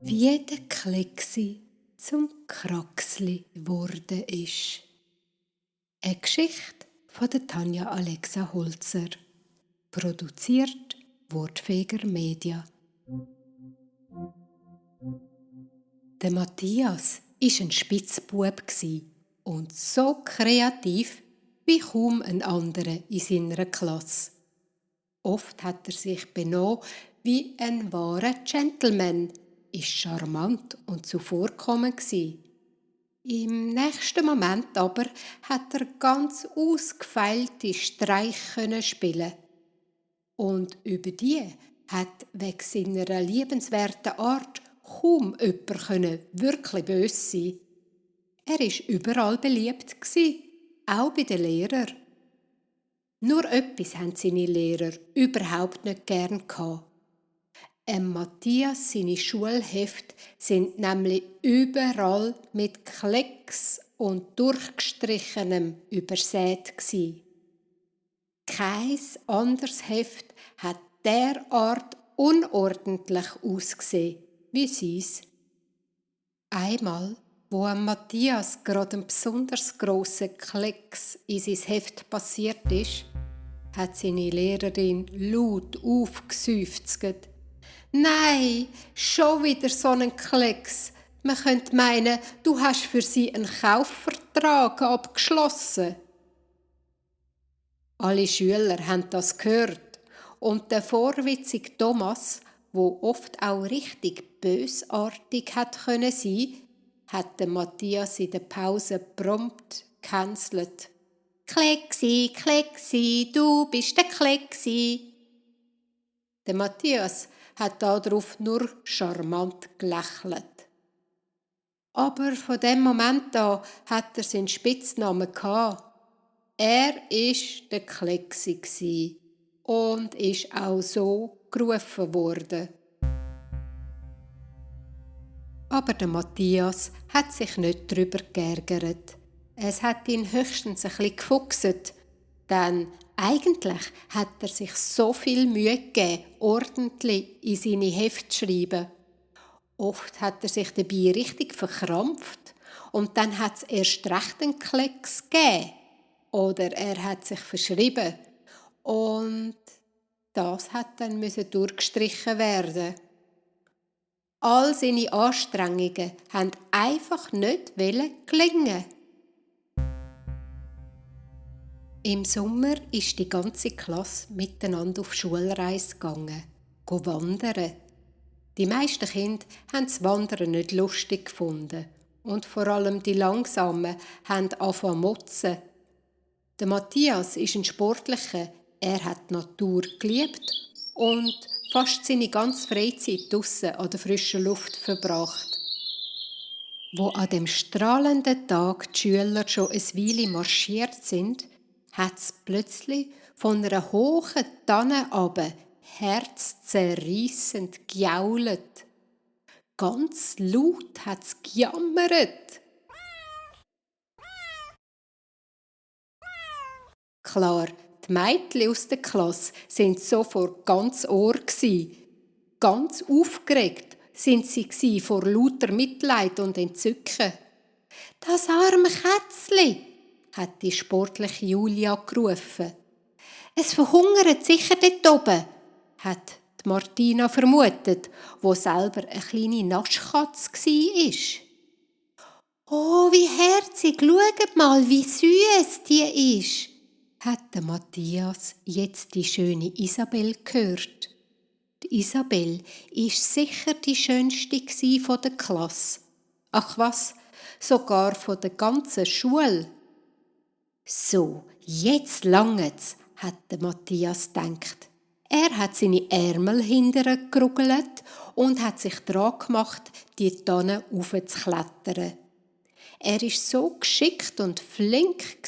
Wie der Klecksi zum Kraxli wurde ist. Eine Geschichte von der Tanja Alexa Holzer. Produziert Wortfeger Media. Der Matthias war ein Spitzbub und so kreativ wie kaum ein anderer in seiner Klasse. Oft hat er sich benommen wie ein wahrer Gentleman, ist charmant und zuvorkommend gsi. Im nächsten Moment aber hat er ganz ausgefeilte Streiche spielen. Und über die hat wegen seiner liebenswerten Art kaum jemand wirklich böse sein. Er war überall beliebt, auch bei den Lehrern. Nur etwas haben seine Lehrer überhaupt nicht gern gehabt. Matthias seine Schulhefte sind nämlich überall mit Klecks und Durchgestrichenem übersät gsi. Kein anderes Heft hat derart unordentlich ausgesehen wie sie's. Einmal, wo Matthias gerade ein besonders grosser Klecks in sein Heft passiert ist, hat seine Lehrerin laut aufgeseufzt. «Nein, schon wieder so ein Klecks. Man könnte meinen, du hast für sie einen Kaufvertrag abgeschlossen.» Alle Schüler haben das gehört und der vorwitzige Thomas, wo oft auch richtig bösartig hat können sein, hat den Matthias in der Pause prompt gecancelt. «Kleksi, Kleksi, du bist der Kleksi!» Der Matthias hat darauf nur charmant gelächelt. Aber von dem Moment an hat er seinen Spitznamen gehabt. Er war der Kleksi und ist auch so gerufen worden. Aber der Matthias hat sich nicht darüber geärgert. Es hat ihn höchstens ein bisschen gefuchset, denn eigentlich hat er sich so viel Mühe gegeben, ordentlich in seine Hefte zu schreiben. Oft hat er sich dabei richtig verkrampft und dann hat es erst recht einen Klecks gegeben. Oder er hat sich verschrieben und das hat dann durchgestrichen werden. All seine Anstrengungen haben einfach nicht gelingen. Im Sommer ist die ganze Klasse miteinander auf Schulreise gegangen, wandern. Die meisten Kinder haben das Wandern nicht lustig gefunden und vor allem die Langsamen haben angefangen zu motzen. Der Matthias ist ein Sportlicher, er hat die Natur geliebt und fast seine ganze Freizeit draussen an der frischen Luft verbracht. Wo an dem strahlenden Tag die Schüler schon ein Weile marschiert sind, hat es plötzlich von einer hohen Tanne runter herzzerreissend gejault. Ganz laut hat es gejammert. Klar, die Mädchen aus der Klasse sind sofort ganz Ohr gsi. Ganz aufgeregt sind sie vor lauter Mitleid und Entzücken. «Das arme Kätzli!» hat die sportliche Julia gerufen. «Es verhungert sicher dort oben», hat die Martina vermutet, wo selber eine kleine Naschkatze war. «Oh, wie herzig, schaut mal, wie süß die ist», hat der Matthias jetzt die schöne Isabel gehört. Die Isabel war sicher die schönste von der Klasse. Ach was, sogar von der ganzen Schule. «So, jetzt langt's», hat der Matthias gedacht. Er hat seine Ärmel hinterher gerugelt und hat sich dran gemacht, die Tanne aufzuklettern. Er war so geschickt und flink,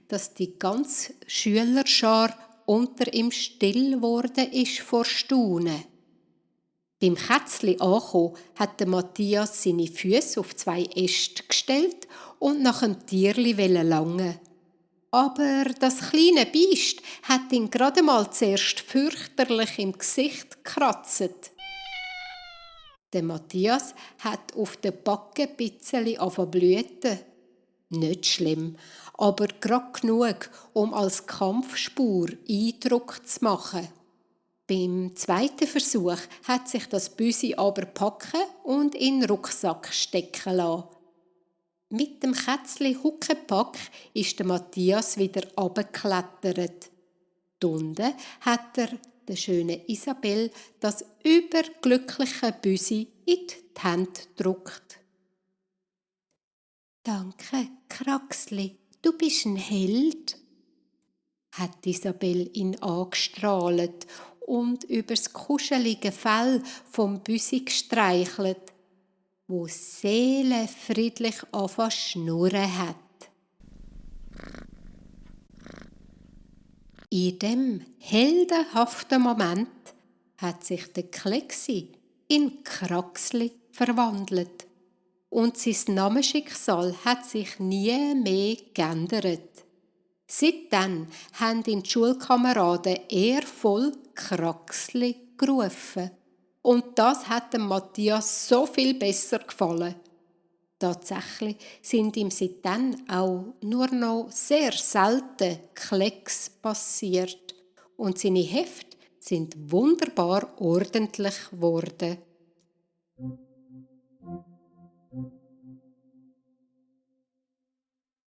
dass die ganze Schülerschar unter ihm still geworden ist vor Staunen. Beim Kätzli angekommen, hat der Matthias seine Füße auf 2 Äste gestellt und nach dem Tierli langen. Aber das kleine Biest hat ihn gerade mal zuerst fürchterlich im Gesicht gekratzt. Der Matthias hat auf den Backen ein bisschen blüten. Nicht schlimm, aber grad genug, um als Kampfspur Eindruck zu machen. Beim zweiten Versuch hat sich das Büsi aber packen und in den Rucksack stecken lassen. Mit dem Kätzli Huckepack ist der Matthias wieder runtergeklettert. Unten hat er der schönen Isabel das überglückliche Büsi in die Hände gedrückt. «Danke, Kraxli, du bist ein Held», hat Isabel ihn angestrahlt und übers kuschelige Fell vom Büsi gestreichelt, wo seelenfriedlich anfangen schnurren hat. In dem heldenhaften Moment hat sich der Klecksi in Kraxli verwandelt und sein Namensschicksal hat sich nie mehr geändert. Seitdem haben ihn die Schulkameraden ehrvoll Kraxli gerufen. Und das hat dem Matthias so viel besser gefallen. Tatsächlich sind ihm seitdem auch nur noch sehr selten Klecks passiert und seine Hefte sind wunderbar ordentlich geworden.